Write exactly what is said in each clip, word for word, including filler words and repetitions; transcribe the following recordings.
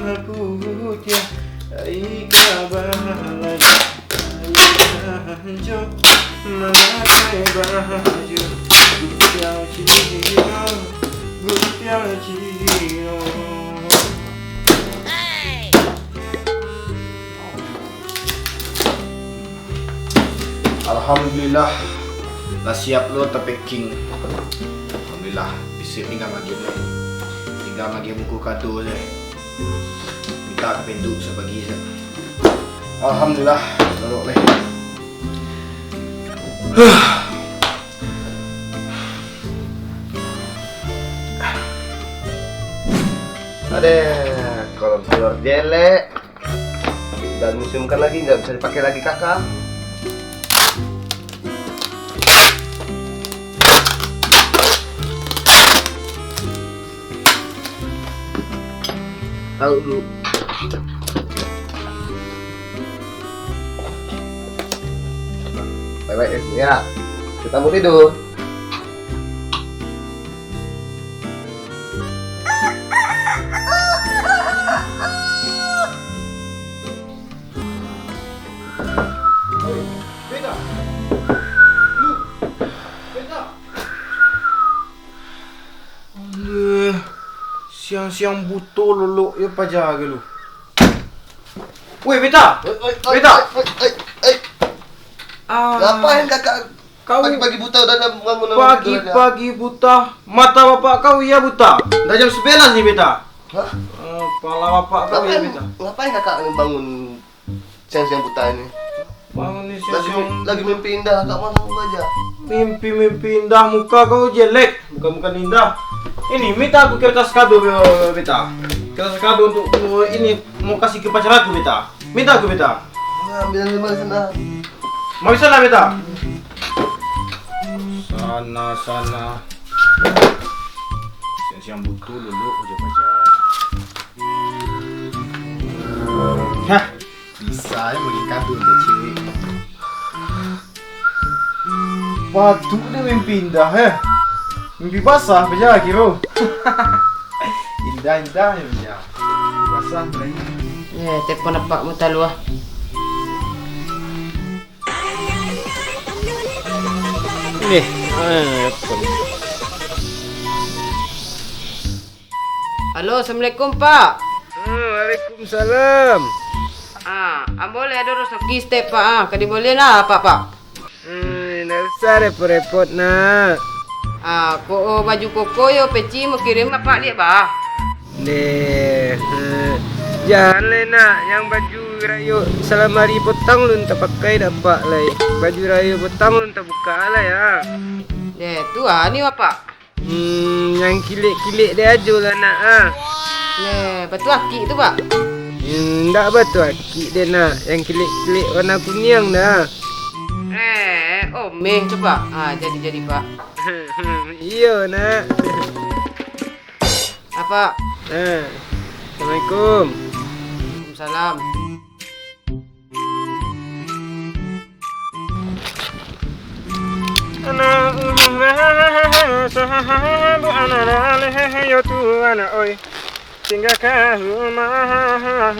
Putiah, ai ka balajo, ai ka jo mamakai baju, putiah cino, putiah cino. Alhamdulillah, lah siap lo tapacking. Alhamdulillah, bisuak tingga magiah lai. Tingga magiah bungkuih kado lai. Mintak ka pintu sabagi se. Alhamdulillah, lolok lai. Adeh, kolor-kolor jelek. Nggak dimusimkan lagi, nggak bisa dipakai lagi, kakak. Tahu dulu. Baik-baik, ya. Kita mau tidur. Alah, siang-siang buto lolok yo paja galo. Weh, Beta! Oi, oi, oi, Beta! Oi, oi, oi. Ah. Ngapain kakak Kau pagi-pagi buta udah ada bangun, bangun tidur aja. Pagi-pagi buta, mata bapak kau iya buta. Dah jam sebelas ni, Beta. Hah? Eh, pala bapak kau iya buta. Ngapain, ngapain kakak bangun siang-siang buta ini? Bangun ni siang-siang. Lagi, lagi mimpi indah, kakak malam aja. Mimpi-mimpi indah, muka kau jelek. Bukan, bukan indah. Ini, minta aku kertas kado, Beta. Kertas kado untuk, eh, ini, mau kasih ke pacar aku, Beta. Minta aku, Beta. Nah, ambil dari mana sana? Mau di sana, Beta? Sana, sana. Siang-siang buto lolok aja paja. Hah, bisa ya bagi kado untuk cewek. Patuik ni mimpi indah, eh. Mimpi basah, paja kiro. Indah-indah ya, paja. Mimpi basah, paja. Eh, telepon apak muta lu, ah. Nih, eh, telepon. Halo, assalamualaikum, Pak. Ah, waalaikumsalam. Ah, ambo lai ado rasoki saketek, Pak. Ah, ka dibalian lah, Pak, Pak. Hmm, indak usah repot-repot, nak. Ah, ko, oh, baju koko yo peci mau kirim Apak liak, bah. Deh, eh, jan lai, nak. Yang baju rayo salamari potang lun tapakai dapek lai. Baju rayo potang lun tabuka lai, ah. Deh, tu ah, ni Apak. Hmm, yang kilek-kilek deh ajo lah, nak, ah. Neh, batu akik tu, Pak? Hmm, ndak batu akik deh, nak. Yang kilek-kilek warna kuniang dah. Eh, omeh tu, Pak. Ah, jadi, jadi, Pak. Iyo, nak. Apak. Nah. Assalamualaikum. Waalaikumsalam. Anak urang lah, sahabat anak lah, leh, yo tu anak, oi. Tinggalkan rumah.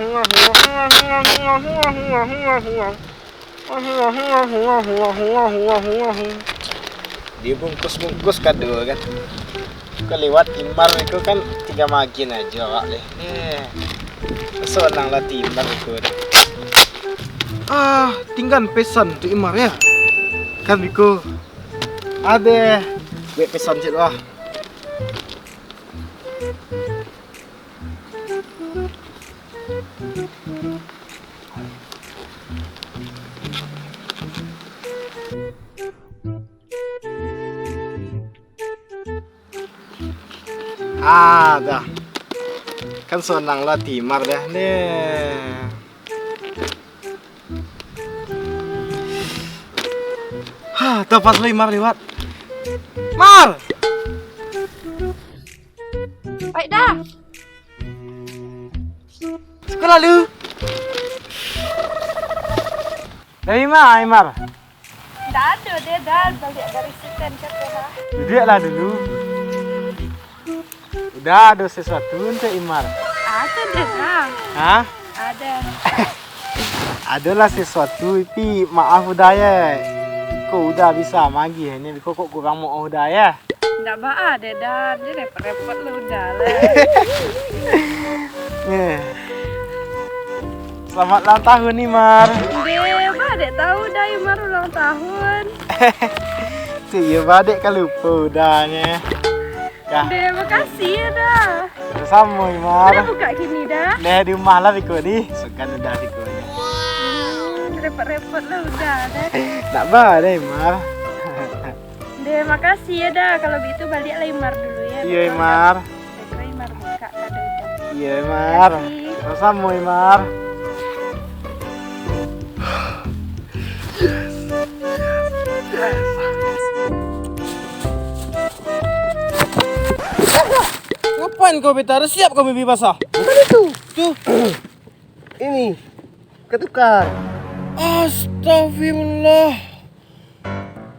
Dibungkus-bungkus kado kan. Kok liwat Imar iko kan tingga magian ajo awak leh. Eh, sonang lah ti Imar iko deh. Ah, tinggan pesan tu Imar ya. Kan biko. Adeh, buek pesan cek lu ah. Ah, dah. Kan sonang lah ti Imar dah. Neh. Ha, tapas lah Imar liwat. Mar! Baik dah. Sekolah lu. Dari ma, Imar? Ndak ado, deh, dah baliak dari situ, siapa, ha? Duduaklah dulu. Udah ado sesuatu untuk Imar. Ado, Da. Hah? Ado. Adolah sasuatu, tapi maaf Uda, yo. Iko Uda bisa magiah nyo, biko kok kurang maoh Uda, yo. Ndak baa deh, Da. Ndak repot-repot lah Uda lah. Eh. Selamat ulang tahun, Imar. Deh, baa dek tahu Da Imar ulang tahun. Cik, iyo baa dek ka lupo Uda nyo. Yo. Deh, makasih yo, Da. Samo-samo, Imar. Uda bukak kini, Da? Deh, di rumah lah biko ni. Sukan Uda biko ni. Hmm, repot-repot lah Uda, Da. Ndak baa deh, Imar. Deh, makasih yo, Da. Kalau bitu, baliak lah Imar dulu yo. Iyo, Imar. Beko Imar bukak kado Uda. Iyo, Imar. Makasih. Samo-samo, Imar. Ngapain kau, Beta? Siap kau mimpi basah? Bukan itu. Tu. Ini, ketukan. Astagfirullah.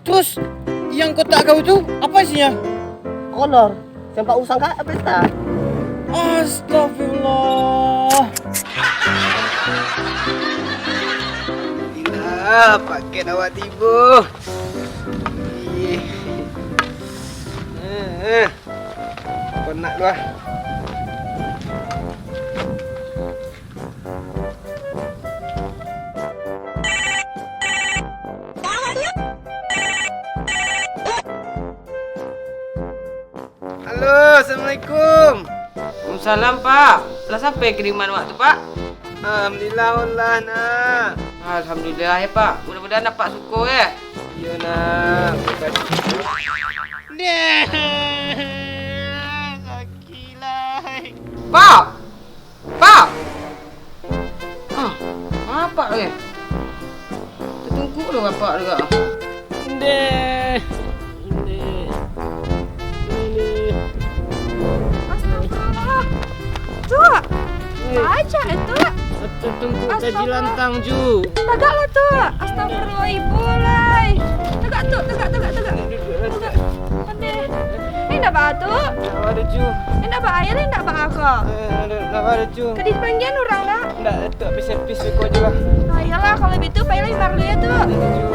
Terus, yang kotak kau itu, apa isinya? Kolor. Sempak usang ka pesta. Astagfirullah. Inilah paket awak tibo. Ih. Eh, eh. Penat tu ah. Halo, assalamualaikum. Waalaikumsalam, Pak. Lah sampai kiriman awak tu, Pak? Alhamdulillah, lah, nak. Alhamdulillah ya, Pak. Mudah-mudahan Apak suko ya. Iyo, nak. Makasih. Deh, sakik lai. Pak! Pak! Ah, apak eh? Tatungkuk lo apak tu kak. Ndeh. Ndeh. Ndeh. Astagfirullah. Tuk. Eh. Aja eh, Tuk. Tatungkuk taji lantang ju. Tagaklah, Tuk. Astagfirullah, ibu lai. Tagak, Tuk. Tagak, tagak, tagak. Tagak. Ondeh. Eh, indak baa, Tuk? Indak baa, Ju. Eh, indak baa, aia indak baa ko? Eh, indak baa, Ju. Ka dipanggia urang, dak? Indak, Tuk, habis-habis ko juo lah. Ah, iyolah, kalau bitu, pailah Imar dulu yo, Tuk. Ju.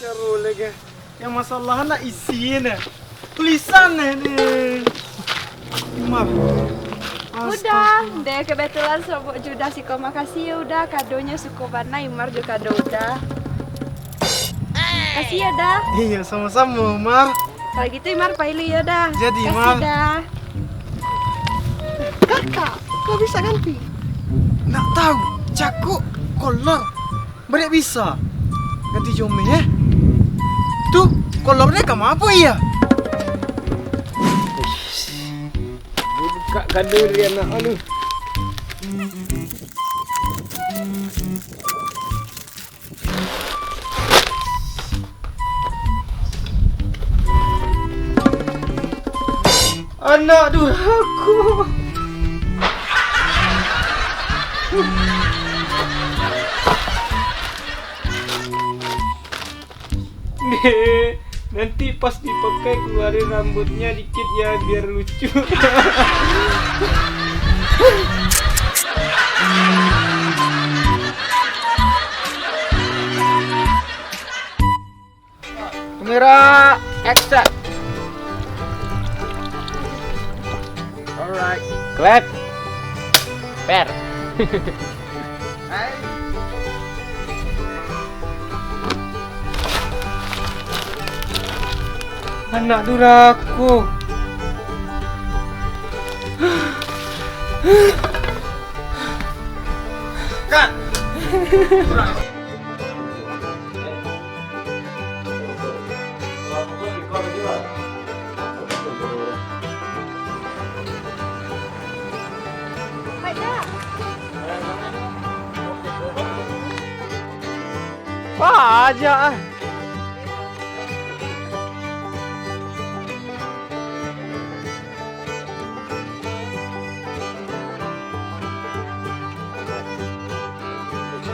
Caro lagi. Yang masalah nak isin eh. Tulisan eh ni. Imar. Uda, astagfirullah. Deh, kebetulan sobok Juda siko. Makasih yo Uda, kadonyo suko bana Imar jo kado Uda. Makasih yo Da. Iyo, samo-samo, Mar. Kalau gitu Imar pai lu yo Da. Jadi, makasih Mar. Da. Kakak, kok bisa ganti? Nak tahu, cakuk, kolor. Barek bisa. Ganti jo meh, eh. Tu, kolornyo ka ma apo iyo? Bukak kado dari anak, aduh. Anak durhako. Deh, nanti pas dipakai keluarin rambutnya dikit ya, biar lucu. Kamera, action. Alright. Clap. Per. Anak durhako. Cut. Wah, aja ah.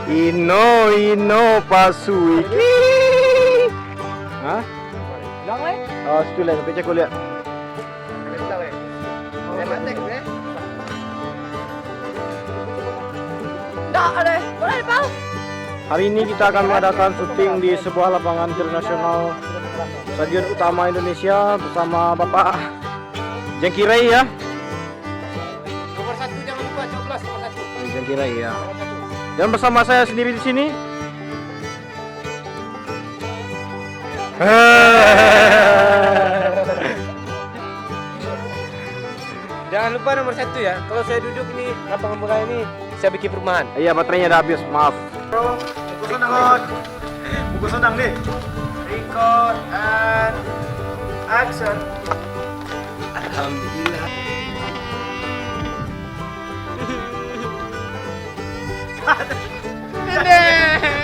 Ino, ino, pasu iki. Hah? Bilang, leh. Oh, situ lah, sampai cek kuliah. Ndak, leh. Boleh, Pau? Hari ini kita akan mengadakan syuting di sebuah lapangan internasional, Stadion Utama Indonesia, bersama Bapak Jengkirai, ya. Nomor satu, jangan lupa coblos nomor satu. Jengkirai, ya. Dan bersama saya sendiri di sini. Jangan lupa nomor satu ya. Kalau saya duduk ini, lapangan bola ini, saya bikin perumahan. Iya, baterainya udah habis, maaf. Bungkus undangan. Bungkus undang nih. Record and action. Alhamdulillah. Nenek.